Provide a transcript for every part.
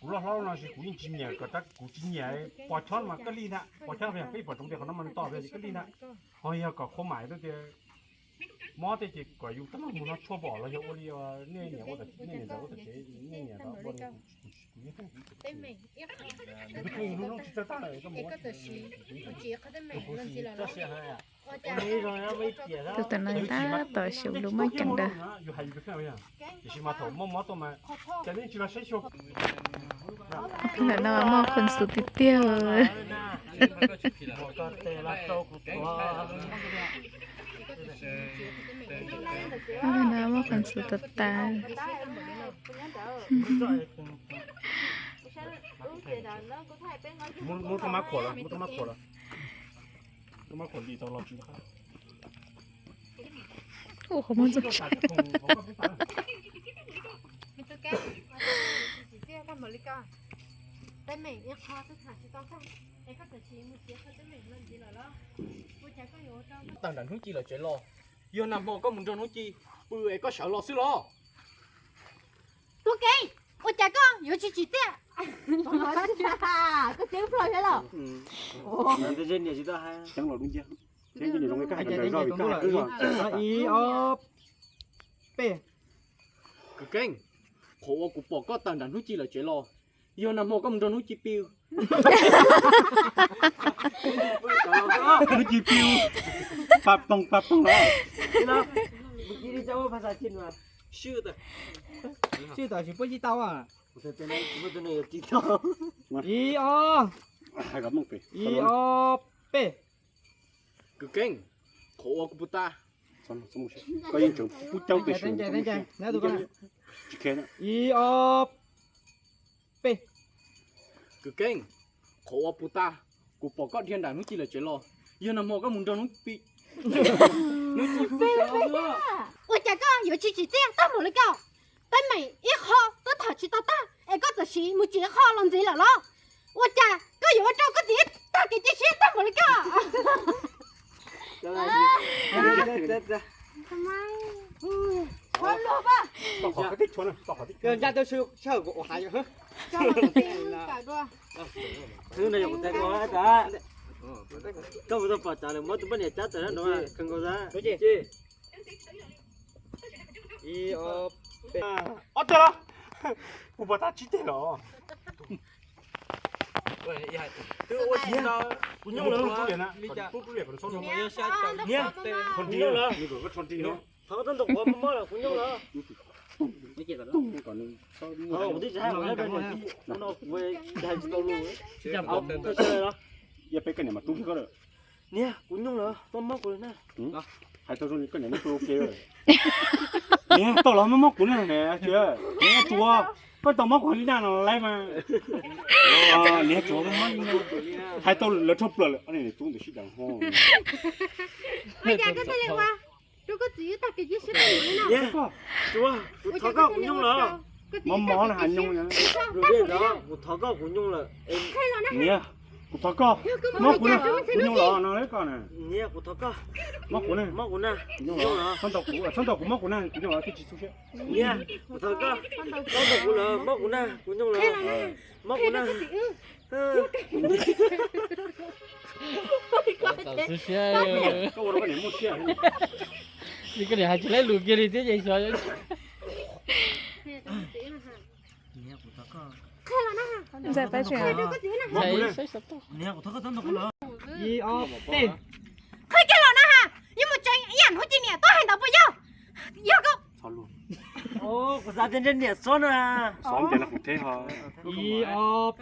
Kuv loj hlob no ces kuv yeej tsis nyiam kom tab, kuv tsis nyiam pos chob mas kawg li ntag. Pos chob peb pom tsoov tias qhov no mas nws tom peb ces kawg li ntag. Ho yog kom qhua mam tias mob tej ces kom yus tab meeg mus no tshuaj pom los yog ua li nej niam ua, nej niam ntxawm ua tom tsev, nej niam ntxawm ua li. Tus tam no tab tom xyaum lus muaj ceem ntawd. Tam no muaj khuv xim tiag tiag. Tam no muaj khuv xim tas tas. Muab rau mab khuam los, muab rau mab khuam los. Rau mab khuam dim tau los tsis. Ua qhov muag ntxuag. Tawg nram hnub ci lawm tsev los, yog nag hmo koj mus nrog hnub ci pw es koj sawv los xwb los? Tub Keeb, ua cas koj yuav tsis tsim txiaj? Koj tseeb plho thiab los? Ib ob peb. Kwv Keeb, qhov uas kuv pom koj tawg nram hnub ci lawm tsev los, yog nag hmo koj mus nrog hnub ci pw. Hnub ci pw pa poog pa poog los. Swb tam sis puab tsis tau. Ib ob, ib ob peb. Kwv Keeb, qhov uas kuv pw tas. Koj yeej tseem pub caub pem su. Ib ob peb. Kwv Keeb, qhov uas kuv pw tas, kuv pom koj dhia nram hnub ci lawm tsev los, yog nag hmo koj mus nrog hnub ci pw. Ua cas koj yuav tsis tsim txiaj tag npaum li ko? Teeb meem ib qho twb tham tsis tau tag es koj txawm siv mus tsim qho los ntxiv lawm los? Ua cas koj yuav ua rau koj txiv tag kev cia siab tag npaum li ko? Koj mus tau pom tas lawm muab tus poj niam cab tawm na no. Ob teg los, kuv pom tas tsib teg los. Twb ua tsis tau, kuv nyooj lawm. Niam, kuv nyooj lawm. Thov koj txhob ntaus quav mob lawm, kuv nyooj lawm. Kuv twb tsis hais ua no kuv hais tsis tau lus. Yog peb koj niam mas rub koj lawm. Niam, kuv nyooj lawm, tau mob kuv lawm na. Hais tau zoo li koj niam nyob ua ke lawm. Niam, tau los mob mob kuv na, niam tsuav, koj tau mob kuv li na no lawm mas. Niam tsuav, hais tau lawv rho plaws lawm, niam tub ntawm sib deev ho. Ua cas koj thiaj li ua rau koj txiv tag kev cia siab tag npaum li no? Kuv thov koj, kuv nyooj lawm. Mob mob no has nyooj. Kuv thov koj, kuv nyooj lawm. Niam, kuv thov koj, mob kuv na, kuv nyooj lawm no kuv na. Niam, kuv thov koj, mob kuv na, mob kuv na, kuv nyooj lawm. Txhob ntaus kuv, txhob ntaus kuv, mob kuv na, kuv nyooj lawm, thiaj tsis txhub siab. Niam, kuv thov koj, txhob ntaus kuv lawm, mob kuv na, kuv nyooj lawm. Mob kuv na. Koj ua rau koj niam muaj siab. Koj niam hais tsis laib lus kiag li thiab ces xyov. Ntxhais pab tsev. Ib ob peb. Qhia kiag los na ha, yuav mus tseev ib yam hnub ci niam tuaj hais ntawd puas yog? Yog koj. Kuv xav tias ntshe niam xob na. Xob ntiav no kuv theb ho. Ib ob,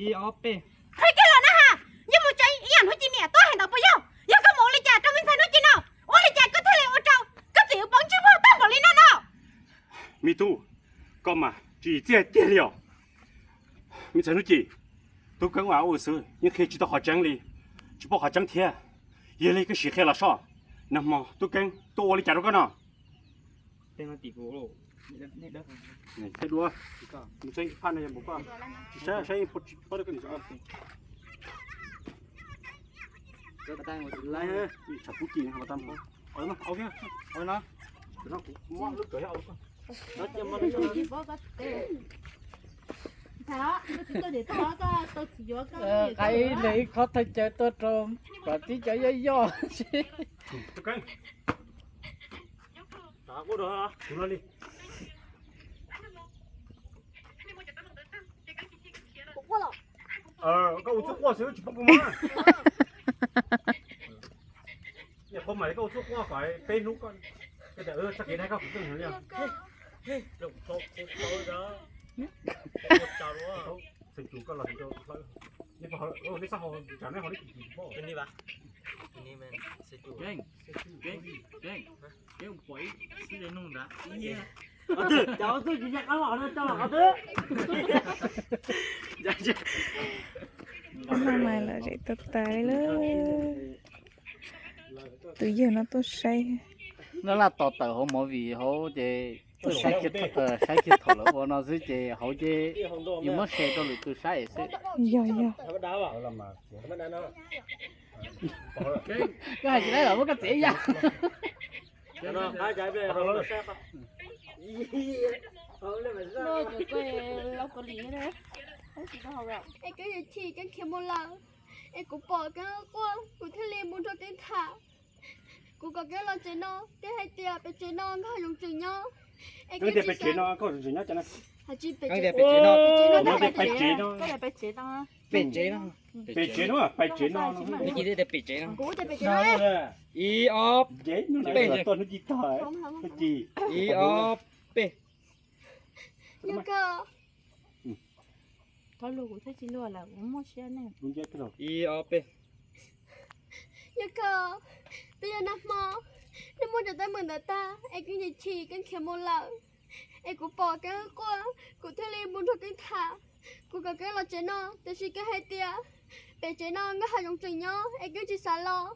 ib ob peb. Qhia kiag los na ha, yuav mus tseev ib yam hnub ci niam tuaj hais ntawd puas yog? Yog koj mus ua li cas rau me ntxhais hnub ci no? Ua li cas koj thiaj li ua rau koj txiv poob ntsej muag tag npaum li no no? Me tub, koj mas tsis txiaj kiag li os. Me ntxhais hnub ci, tub keeb ua ua xwb yeej qhia tsis tau qhov tseeb li, tsis paub qhov tseeb thiab. Yog li koj sim qhia los soj, nag hmo tub keeb tuaj ua li cas rau koj no? Thiab dua, mus tseeb ib phab no yog npaum koj, tsis saib saib tsis paub rau koj niam. Tshav pub ci no, Qhib ib qho thaj chaw tuaj rau kom tib cov yoj yoj. Koj ua txuj quaj xwb tsis pub kuv mas. Niam qhuav mam li koj ua txuj quaj kom peb hnub koj txoj kev dai koj kuv tuaj li. Xeem Tsuas koj los rau hlawv, nej xab ho tsam nej ho li kim kim pom. Mas mas lom zem tag tas li lawm. Tus yawg no tuaj saib. No laj tos tawm hauv movie hauv ces saib kiag thaum lawv ua no xwb ces hauv ces yus muab share rau lwm tus saib xwb. Yog yog. Koj hais tsis tau los muab koj txiav ib yam. Es Keeb chim, Keeb khiav mus lawm, es kuv pom Keeb quaj, kuv thiaj li mus nrog Keeb tham. Kuv kom Keeb los tsev no, Keeb hais tias pem tsev no nkag hav zoov tseem nyob. Es Keeb tias peb tsev no nkag hav zoov tseem nyob cas na? Pem tsev no, pem tsev no, pem tsev no, pem tsev no. Ib ob peb, ib ob peb. Yog kawg, thov lus kuv thiaj tsis luag lawm, kuv muaj siab ne. Ib ob peb. Yog kawg, twb yog nag hmo, nag hmo cov teeb meem ntawd tag es Keeb chim chim Keeb khiav mus lawm. Es kuv pom Keeb quaj, kuv thiaj li mus nrog Keeb tham. Kuv kom Keeb los tsev no, tiam sis Keeb hais tias pem tsev no nkaj hav zoov tseem nyob es Keeb tsis xav los.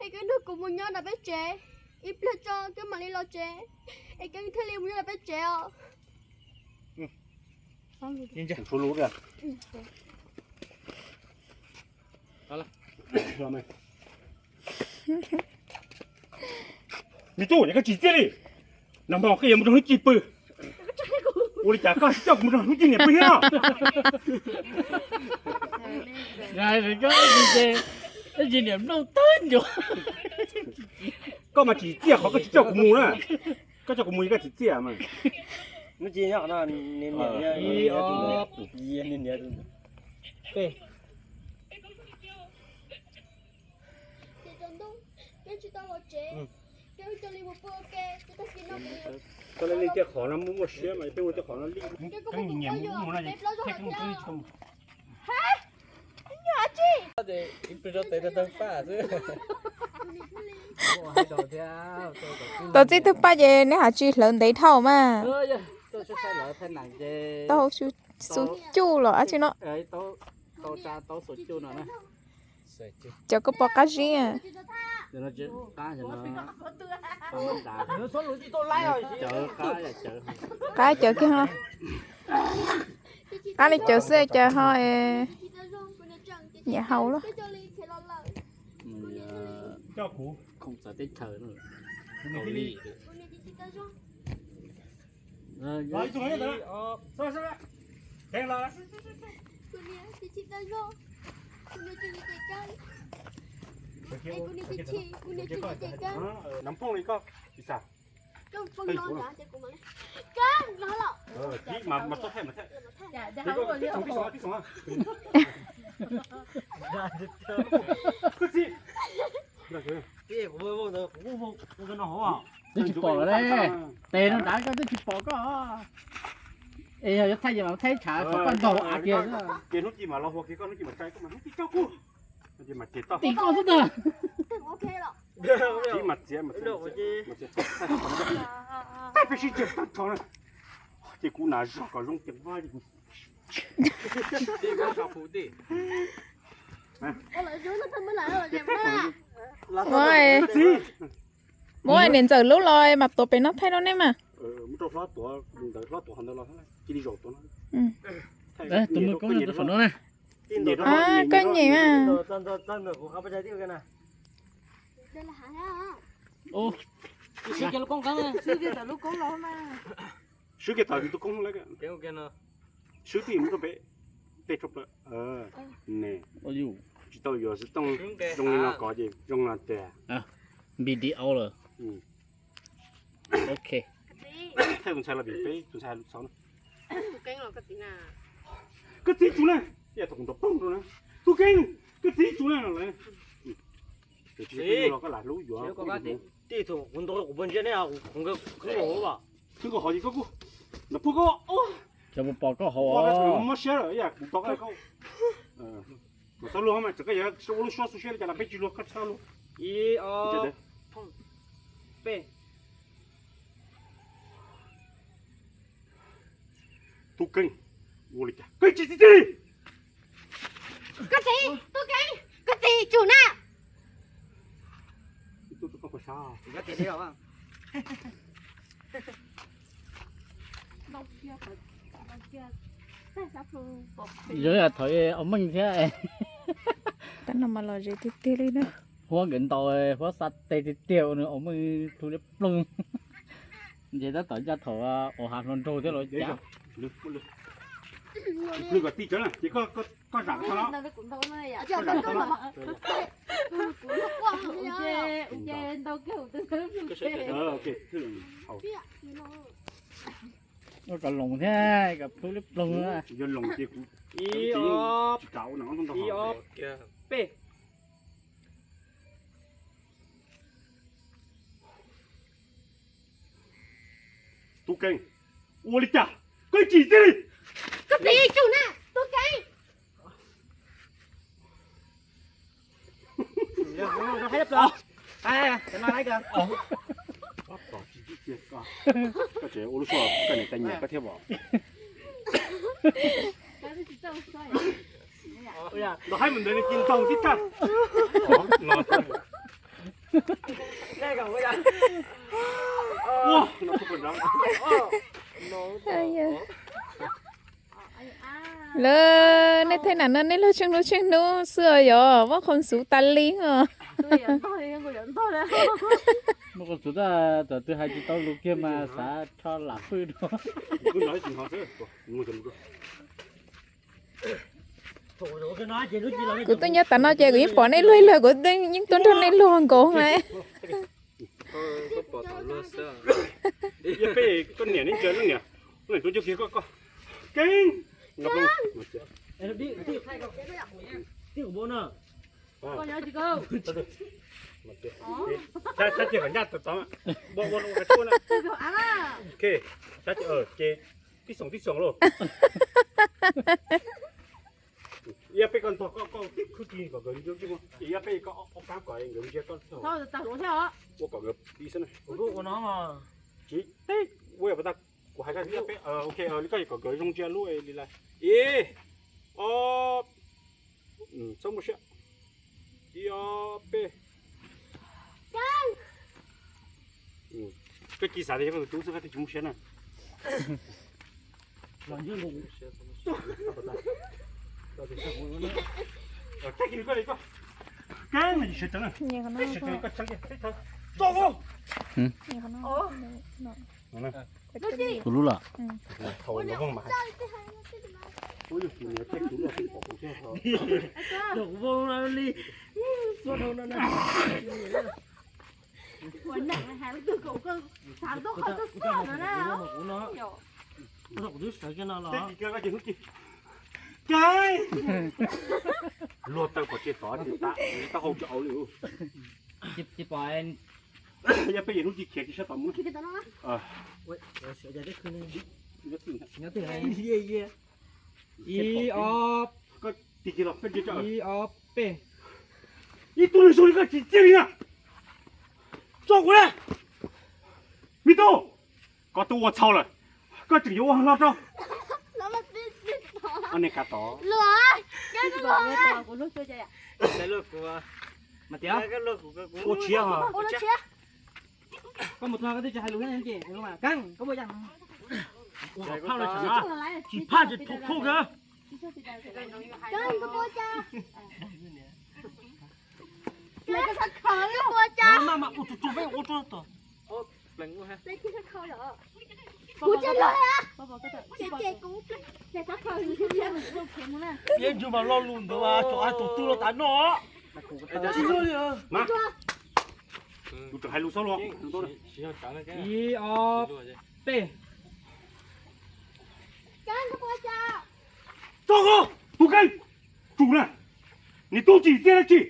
Es Keeb nrog kuv mus nyob nram peb tsev, ib pliag tso Keeb mam li los tsev. Es Keeb thiaj li mus nyob nram peb tsev os. Me tub, koj tsis txiaj li. Nag hmo koj yuav mus nrog hnub ci pw, ua li cas koj tsis coj kuv mus nrog hnub ci niam pw thiab no? Koj mas tsis txiaj qhov koj tsis coj kuv mus na. Koj coj kuv mus koj tsis txiaj mas. Koj li tej qhov no muaj muaj siab mas peb ua tej qhov no li. Koj nyiam mus mus no ces peb mus tsis tau mus. Tau txij twg paj ces neb hais tsis hlawv ntev dhau mas. Tau hauv xu cuj los dab tsi no. Cov koj pom qab zib. Qab cawv kiag ho. Qab li cawv xwb cawv ho. Nyiam haus lawm. Nab phooj li koj, twb tsis pom lawm, tes no nrad koj twb tsis pom koj. Es yog yuav thaij ces mas thaij tshav kom koj ntaug av tiag. Ces hnub ci mas los hua kiag koj, hnub ci mas tsa koj mas hnub ci coj kuv. Tim koj xwb ntag. Thaij peb sib ntsib tag nrho na. Ces kuv nas zog kom zoo ces kuv Muab niam ntxawm lub los mas tuav pem no thaij rau nej mas. Tus muaj koob no tus saum no na. Koj nyiam mas. Swb kiag lub koob qeeb na. Swb kiag tawm lub koob los mas. Swb kiag tawm tus koob lawm. Swb tib mus rau pem, tej rau plaws. Ne, tsis tau yuav xov tooj zoo li no kov ces zoo no tiag. Npis di au lawm. Ok. Thaij tus ntxhais los vim peb tus ntxhais lub xov na. Koj txiv tsum na, yog thaum kuv nrov ploog rau na. Tub Keeb, koj txiv tsum na lawm. Tsis los koj lam hlub yuav. Tij thaum kuv nrov kuv puas ntsia nej, kuv khwv nkaus hauv ces koj kuj nrov ploog koj. Cov puas pom koj hauv. Mob siab lawm ib yam kuv pom koj. Kuv xav luag mas tseem koj yuav ua lub suab xu siab li cas los peb tsis luag koj txhob luag. Ib, ob, peb. Tub Keeb, ua li cas koj tsis txiv txiv li? Koj txiv, Tub Keeb, koj txiv tsum na. Yog yam thaum ua meej thiab. Tab no mas lom zem tiag tiag li na. Huab nkawd ntaus huab xa tes tiag tiag ua nws ua meej plhu liab ploog. Ntshe tab tom ncaj thaum ua hav hluas nraug thiab los cas. Plhu kom tij tsawv na ces koj zam tau los. Ua kom loos thiab kom plhu liab ploog. Yog loos ces kuv tsis kam ua no. Ib, ob, peb. Tub Keeb, ua li cas koj tsis txiv li? Koj txiv tsum na, Tub Keeb. Koj tseem ua lub suab koj niam cai nyiam koj thiab os. Los haib mus ntawd nws cia ntaug tib tag. Lawv, nej thaij nam no nej luag tsheej hnub tsheej hnub xwb os, yog muaj qhov xuv tas li os. Muaj qhov xuv tas, thaum twg hais tsis tau lus kiag mas xav rho lam hwj dua. Kuv tuaj nyob tas no ces kuv yeej pom nej luag ib leeg, kuv yeej tuaj nrog nej luag nkaus na. Peb koj niam ne, leej niam, leej niam tuaj kiag koj, koj Keeb. Tib kuv npau no. Saib tias kom ncaj tod, ua ua ua tshuaj na. Ok, saib tias ces tib xoom tib xoom lauj. Ib yam peb koj ntog koj, koj tib khwb kis kom nkawd ntsia, ib yam peb koj ob pab kom nkawd ntsia koj, ua kom nkawd pib xwb na. Tsis teb, ua yam pas tas kuv hais koj ib yam peb, ok, li koj kom nkawd zoo ntsia lub li lawm. Ib, ob, txhob muaj siab. Ib, ob, peb. Koj cia xav tias yog koj tus tub xwb koj twb tsis muaj siab na. Tus lub los. Luag taw pom tsev tod ces taub hau tsis au li. Yog peb yim hnub tsis khiav tsis sab tom mus. Ib, ob, ib, ob, peb. Ib tug neeg zoo li koj tsis txiaj li na. Tso kuv na. Me tub, koj twb ua txhaum lawm, koj tseem yuav ua hlo rau. Ob niag kav tod. Ua tshiab os. Koj mus txog koj twb tsis hais lus thiab ces Keeb, koj muaj yam. Ua phauj los tseem no, tsis phaj ces thum phauj kawg. Maj mam ua tus tus peb ua rau tom. Kuv tsis lawm. Yeej ntsug mas lo lus ntawd mas tsov tus twg los tas noj. Tsis luaj li. Kuv tseem hais lus xwb los. Ib ob peb. Txog koj mus kev tsum na, nws tub tsim txiaj dab tsi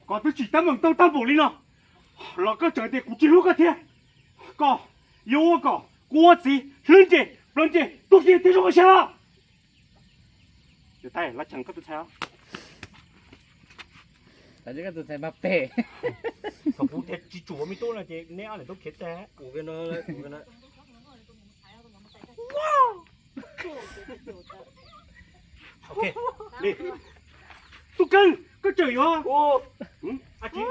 kom twb tsim teeb meem tau tag npaum li no los koj tseem tias kuv tsis hlub koj thiab. Koj yuav ua kom kuv ua txiv hlwb ntse plaws ntse tuag kiag thiab zoo koj siab los. Tais, los cheem koj tus ntxhais os. Tais, koj tus ntxhais mas phem. Thaum kuv tias tsis tsum me tub no ces neb ob niam tub khiav tag. Tub Keeb, koj tseem yuav. Ab tsi, ab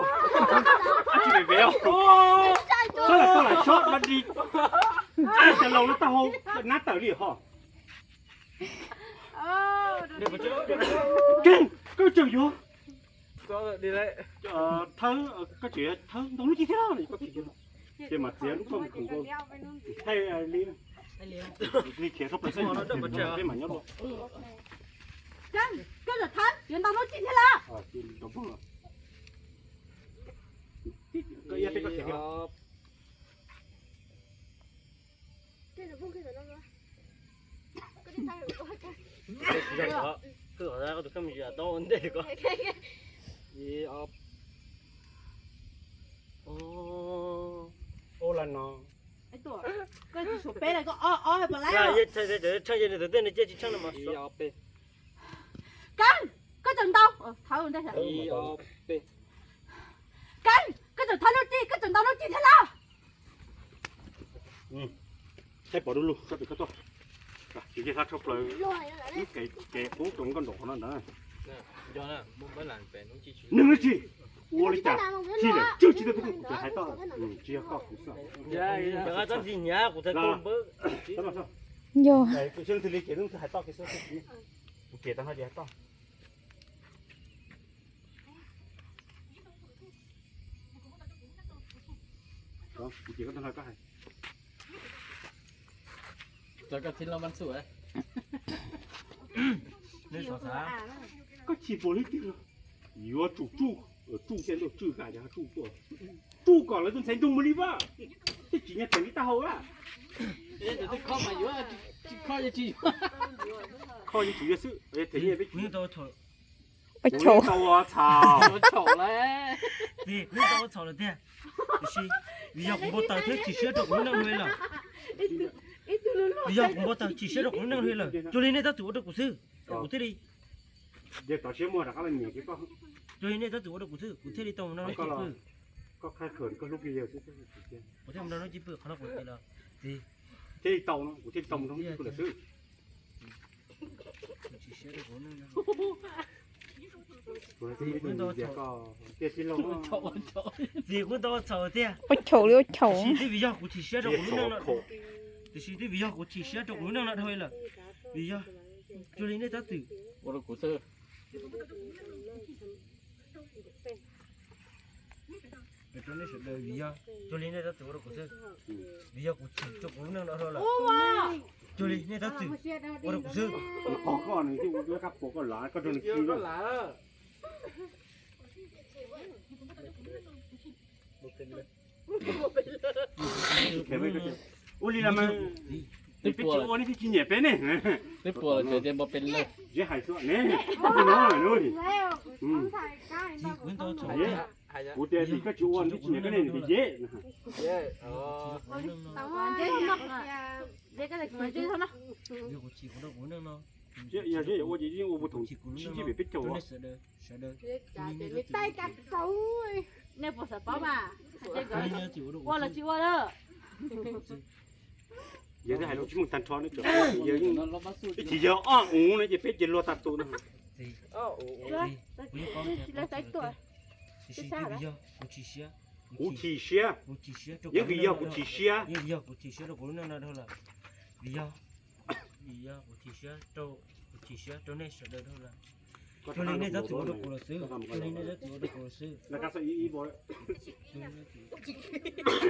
tsi, ab tsi, txhob lam tso no di. Ab, cas laus no tau hau nab tawm li ho. Keeb, koj tseem yuav. Thawb, koj tseem yuav thawb ntau lub cim thiab los koj tseem yuav. Ces mam txiav lub koj mus khoom nkaus. Thaij li, li khiav txhob plaws xwb, peb mam nyob dua. Koj tseem thawb yuav ntau lub cim thiab los? Koj iab peb koj khiav thiab. Ua li no. Koj tsis suav peb los koj ob ob pom lawm. Keeb, koj tseem ntau. Keeb, koj tseem thawb lub cim, koj tseem ntau lub cim thiab los? Peb pom du lug, koj pem koj tuaj. Tsis hlab tsho plaws, kev qub rau nkauj nraum qhov no ntag. Neeg dab tsi ua li cas, tsis lawm tswj tsis tau kuv hais toj, tsis yog koj kuv xwb. Yog, twb li ces leej twg hais toj kiag xwb, kuv ces tau hais toj. Koj chim puas li tiag, yuav tsum tsuj, tsuj thiaj ntuj tswj ka, tsuj tuaj, tsuj kom lawv tus ntxhais nrug mus li vaj, twb tsis nyiag teem li taub hau a. Koj yeej tsum yuav xwb, them nyiaj peb. Ua txhaum. Txhaum lawm tiag. Tiam sis vim yog kuv npau taws thiab chim siab rau kuv lub neej no lawm. Vim yog kuv npau taws chim siab rau kuv lub neej no lawm, cuag li nej tab txwm ua rau kuv xwb, kuv thiaj li. Cuag li nej tab txwm ua rau kuv xwb, kuv thiaj li tau mus nrog nej cib pw. Kuv thiaj mus nrog nej cib pw qhov no kuv tias los txiv. Thiaj li tau no, kuv thiaj li tau mus nrog nej cib pw lawm xwb. Txiv, kuv ntau txhaum tiag. Ua txhaum li ua txhaum. Tiam sis twb vim yog kuv chim siab rau kuv lub neej no. Tiam sis twb vim yog kuv chim siab rau kuv lub neej no dhau lawm. Vim yog cuag li nej tab txwm ua rau kuv xwb. Rau nej sawv daws vim yog cuag li nej tab txwm ua rau kuv xwb. Vim yog kuv chim rau kuv lub neej no dhau lawm. Cuag li nej tab txwm ua rau kuv xwb. Qhov koj nws twb ua kab puas koj lav koj rau nws kiag. Ua li los mas, peb tsis ua nej thiaj tsis nyiam peb ne. Peb puas los tseem tias npau pes lawm. Zeb hais xwb ne. Kuv tias vim koj tsis ua nej tsis nyiam peb ne, nws tias Zeb. Yog Zeb yuav ua ces yeej ua puag thaum tsib pem peb caug. Nej puas xav paub mas, ua los tsis ua lawm. Yog twb hais lus tsis muaj tag nrho, yog ib chim yog ob ua no ces peb ces luag tag tus no. Kuv chim siab, yeej vim yog kuv chim siab, yeej vim yog kuv chim siab rau kuv lub neej no dhau lawm. Vim yog, vim yog kuv chim siab rau, kuv chim siab rau nej sawv daws dhau lawm. Cuag li nej tab txwm ua rau kuv lawm xwb, cuag li nej tab txwm ua rau kuv lawm xwb. Cuag li nej tab txwm, cuag li nej tab txwm ua rau kuv lawm xwb.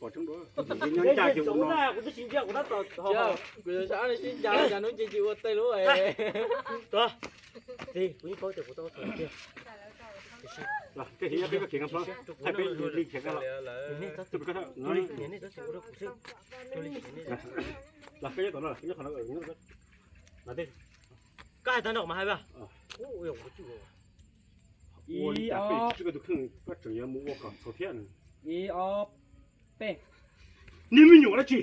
pom tseeb dua. Nyob ncaj ces kuv no. Kuv twb tsis ntsia kuv tab tom. Kuv sab sib ncas cas hnub ces tsis ua tej lub. Txiv, kuv yeej paub tias kuv tau ua txhaum tiag. Los koj khiav nyob peb, koj khiav nyob peb, thaij peb li khiav nyob los. Los koj nyob tom no, nyob qhov no, los tej. Koj hais tag nrho mas hais. Ua li cas peb tsis tswj koj tus kheej, koj tseem yuav mus ua kom txhaum thiab. Ib ob peb. Niag me nyuam dab tsi,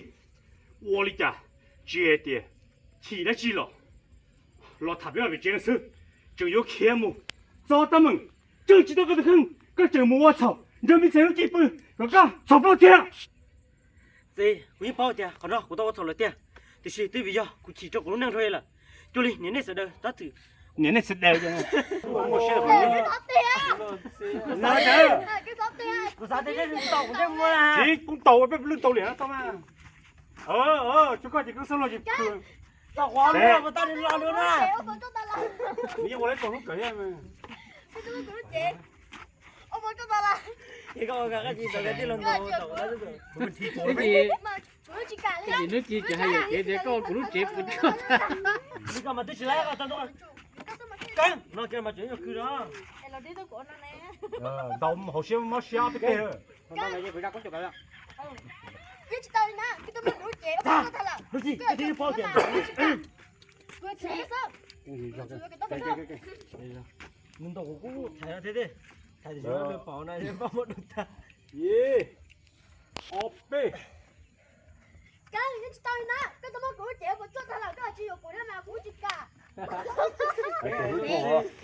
ua li cas tsis hais tias chim dab tsi los, los tham peb vaj peb tsev no xwb, tseem yuav khiav mus txog teeb meem, tswj tsis tau koj tus kheej, koj tseem mus ua txhaum nrog me ntxhais lub cib pw, kom koj txhaum plaub thiab. Txiv, kuv yeej paub tias qhov no kuv tau ua txhaum lawm tiag, tiam sis twb vim yog kuv chim rau kuv lub neej dhau lawm. Cuag li niam nej sawv daws tab txwm, niam nej sawv daws, tsis kuv tau peb lwj tau liam no tau mas. Tsuas koj ces koj xab luag ces nws yeej ua lawv tau lub kawm thiab. Hnub ci ces hais yuam kev tias koj kuv lub tsev puas tsuaj tag. Ntaus hauv siab mob siab peb teg. Hnub ci koj twb paub tias nws ntaus kuv kuj thaiv no thiab, thaiv tias nws pom no pom muab dua tag. Ob peb.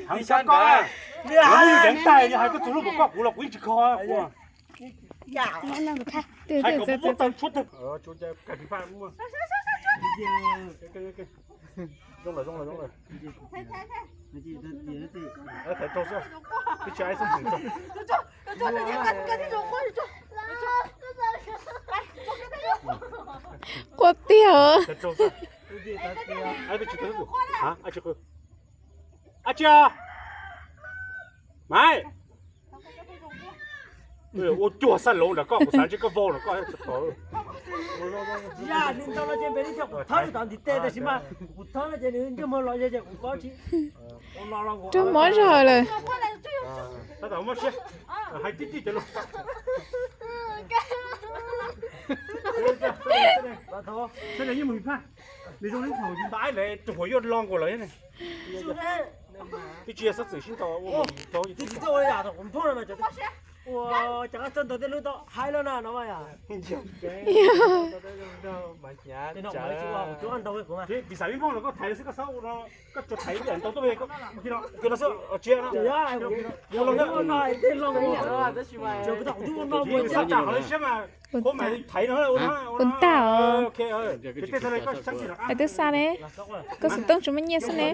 Heev sab koj, yog muab yus deev tag, yog hais koj tus hlub puas koj kuv los kuv yeej tsis kho kuv. Hais kom muab tau tshuab tag. Zoo lawm, zoo lawm, zoo lawm. Thaiv rau xwb, twb tsis ai xub xwm tso. Quaj tiag. Thaiv rau xwb. Ai tsis qw, ai tsis qw. Ab tsi a, Maiv. Ua cuag xab laug nram koj, kuv xav ntsib koj vau nram koj. Kuv thawb nws tom ntiv tes tab sis mas kuv thawb no ces nws ntsej muag los ces kuv kov tsis. Raug mob zog lawm. Tab tom mob siab, hais tib tib cov lus. Sawv daws yeej mus phaj, nws zoo li thaum ntav lawv rau huam yuav lo nkaus lawm ne. Twb tsis yog xab txwm sib ntaus ua, twb tsis txawj ua yam tom kuv nphoob no mas ua cas txawj ntaus tej lub tau hais los na no yom. Piv xam ib nphooj los koj thaiv xwb, koj xav ua no, koj tsuas thaiv ib yam ntau tuaj, koj no xwb tsia no. Ua los xab tsa hov li siab mas, qhuav mas thaiv no ua no. Ua ntag os. Twb xa ne, koj xov tooj tsis muaj nyiaj xwb ne.